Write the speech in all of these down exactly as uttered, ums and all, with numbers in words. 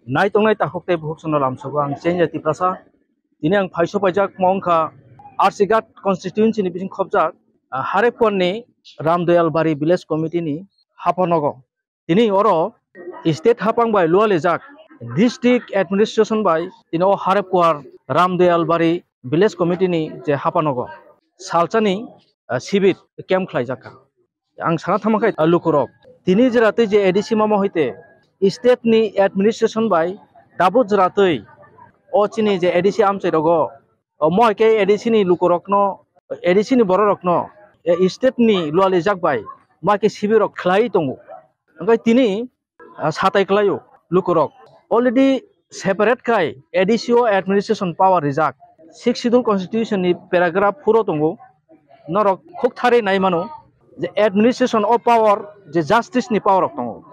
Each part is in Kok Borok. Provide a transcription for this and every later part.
Nai tongnai takhuk tei bukhuk chwngno lamsogo ang Chenya Tiprasa. Tini ang phaiso paijak mo wngkha Arsighat constituency ni bising khopjak, ah, Harepkor ni Ramdoyal Bari Village Committee ni hapanogo. Tini oro state hapang bai lualijak district administration bai tini o Harepkor Ramdoyal Bari Village Committee ni je hapanogo salsani, ah, sibit camp khlaijak kha. Ang sana thangma khe, ah, lukurok tini jera twi je A D C mama hoite state ni administration bai tabuk jera twi o chini je A D C amchai rogo, o mo hai khe A D C ni lukurokno, A D C ni bororokno, eh, state ni lualijak bai mo hai khe sibirok khlai tongo. Hwnkhe tini ah, satai klaio lukurok. Already separate khai A D C o administration power rijak. Sixth Schedule Constitution ni paragraph four o tongo. Norok khuk thari nai mano je administration o power, je justice ni power rok tongo.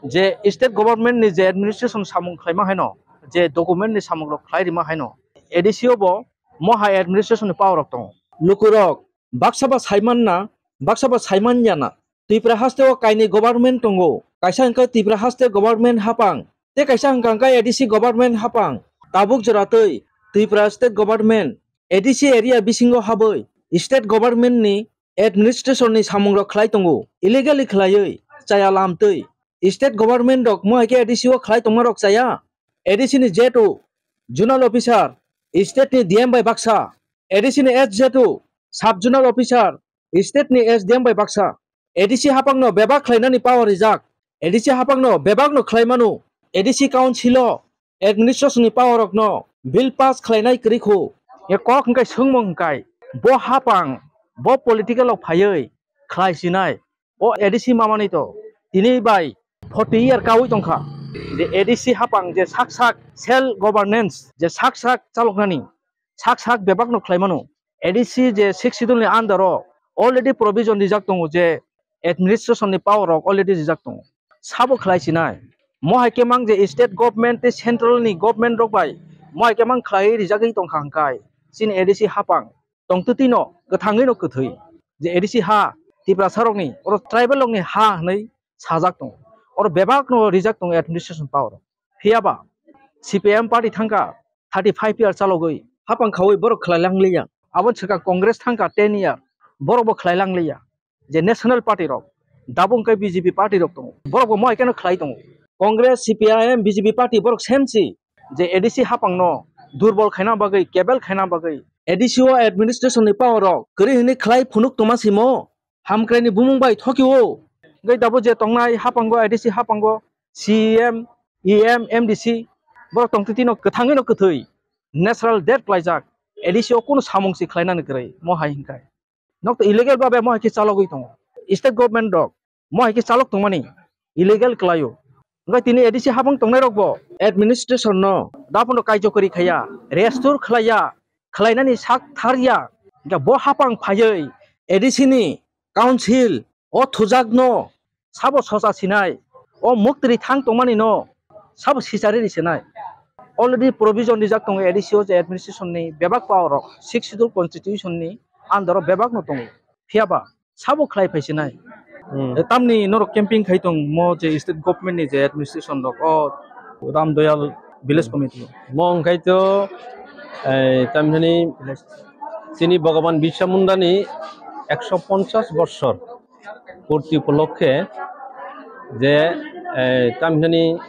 Je state government ni je administration samung khlaima haino, je document ni samung rok khlai rima haino, A D C o bo mo hai administration ni power rok tongo. Lukurok baksa ba saimanna, baksa ba saiman yana. Tripura haste o kainwi government tongo, kaisa hwnkha Tripura haste government hapang, tei kaisa hwnkha hwnkha A D C government hapang. Tabuk jora twi Tripura state government A D C area bisingo habwi state government ni administration ni samung rok khlai tongo, illegally khlaiwi chaya lam twi. State government rok mo hai khe A D C o khlai tongma rok chaya. A D C ni Z O, zonal officer, state ni D M bai baksa. A D C ni S Z O, sub zonal officer, state ni S D M bai baksa. A D C hapang no bebak khlainani power rijak. A D C hapang no bebak no khlai mano. A D C council o administration ni power rok no bill pass khlainai kwrwi khu. E kok hwnkhe swngmung hwnkhe bo hapang, bo political o phaiwi khlai sinai. O A D C mamani to tini bai forty year kaui tongkha. Je A D C hapang je sak sak self governance, je sak sak chaloknani, sak sak bebak no khlai mano. A D C je Sixth Schedule ni under o already provision rijak tongo je administration ni power rok already rijak tongo. Sabo khlai sinai. Mo hai khe mang je state government tei central ni government rok bai mo hai khe mang khlai rijagwi tongkha hwnkhe chini A D C hapang tongtwtwi no kwthangwi no kwthwi je A D C ha Tiprasa rokni, oro tribal rokni ha hwnwi sajak tongo. Oro bebak no rijak tongo administration power. Phiya ba C P I M party thangkha thirty five year chalogwi hapang khaui borok khlai lang liya. Abo swkang Congress thangkha ten year, borok bo khlai lang liya. Je national party rok, dabung khe B J P party rok tongo, borok bo mo hai kheno khlai tongo. Congress, C P I M, B J P party borok same si. Je A D C hapang no durbol khaina bagwi, kebel khaina bagwi, A D C o administration ni power rok kwrwi hwnwi khlai phunuk tongma simo, hamkrai ni bumung bai thoki o. Hwnkhe dabo je tongnai hapango, A D C hapango, C E M, E M, M D C, borok tongtwtwi no kwthangwi no kwthwi natural death khlaijak, A D C o kunu samung si khlainani kwrwi mo hai hwnkhe. Nok to illegal babe mo hai khe chalogwi tongo. State government rok mo hai khe chalok tongmani illegal khlaio. Hwnkhe tini A D C habang tongnai rok bo administration no daphano kaijokori khaiya, restur khlaiya, khlainani sak tharya. Hwnkhe bo hapang phaiwi A D C ni council o thujak no sabo sosa sinai, o muktri thang tongmani no sabo sichariri sinai. Already provision rijak tongo A D C o je administration ni bebak power rok Sixth Schedule Constitution ni under o bebak no tongo. Phiya ba sabo khlai phai sinai. Hmm. E, tamni norok camping khai tong mo je state government ni je administration rok o Ramdoyal Village Committee. Mo wngkhai to, eh, tamhini chini Bhagavan Birsa Munda ni ekso ponchash borsor purti upolokkhe je, eh, tamhini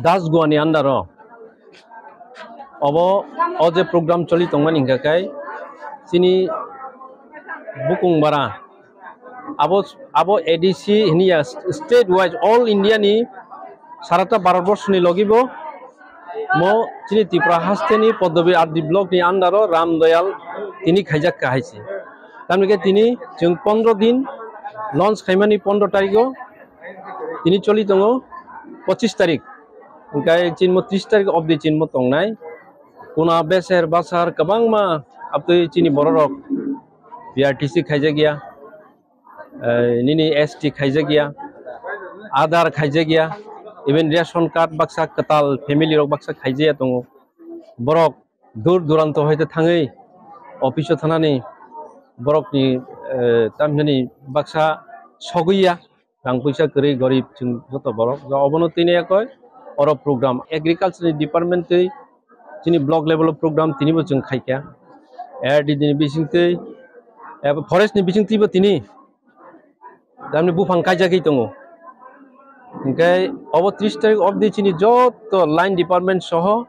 Dasgua ni under o obo o je program choli tongmani hingka khe chini bukung bara abo, abo A D C hiniya state wise all India ni sarata Bharat borso ni logi bo mo chini Tripura haste ni Padmabi R D block ni under o Ramdoyal tini khaijak kha hai se. Tamni khe tini chwng pondro din launch khaimani pondro tarikh o tini choli tongo pochis tarikh. Hingke chinmo tris tarikh obdi chinmo tongnai. Kuna beser basar kwbangma abtwi chini bororok P R T C khaijak ya, eh, nini S T khaijak ya, Aadhaar khaijak ya, even ration card baksa kwtal family rok baksa khaijak ya tongo. Borok dur duranto hai ta thangwi office o thanani borokni, eh, tamhinani baksa sogwi ya. Rang puisa kwrwi gorib chwng joto borok. Obono tini ekoi Oro program agriculture ni department twi chini block level o program tini bo chwng khaikha. R D D ni bising twi, ebo forest ni bising twi bo tini tamni buphang kaijagwi tongo. Hinkhe obo tris tarik obdi chini joto line department soho,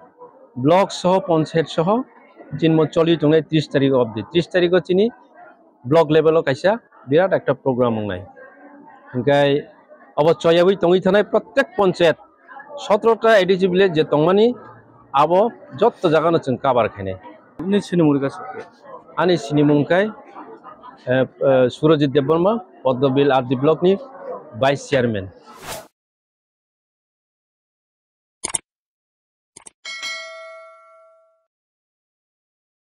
block soho, panchayat soho chini mo choli tongnai tris tarik obdi. Tris tariko chini block level o kaisa birat ekta program wngnai. Hinkhe obo choyagwi tongwi thanai prottek panchayat sotro ta A D C village je tongmani abo joto jagano chwng cover khainai. Nini sinimung rwkha sir? Ani sinimung khe, eh, eh, Surajit Debbarma, Padmabil R D block ni vice chairman.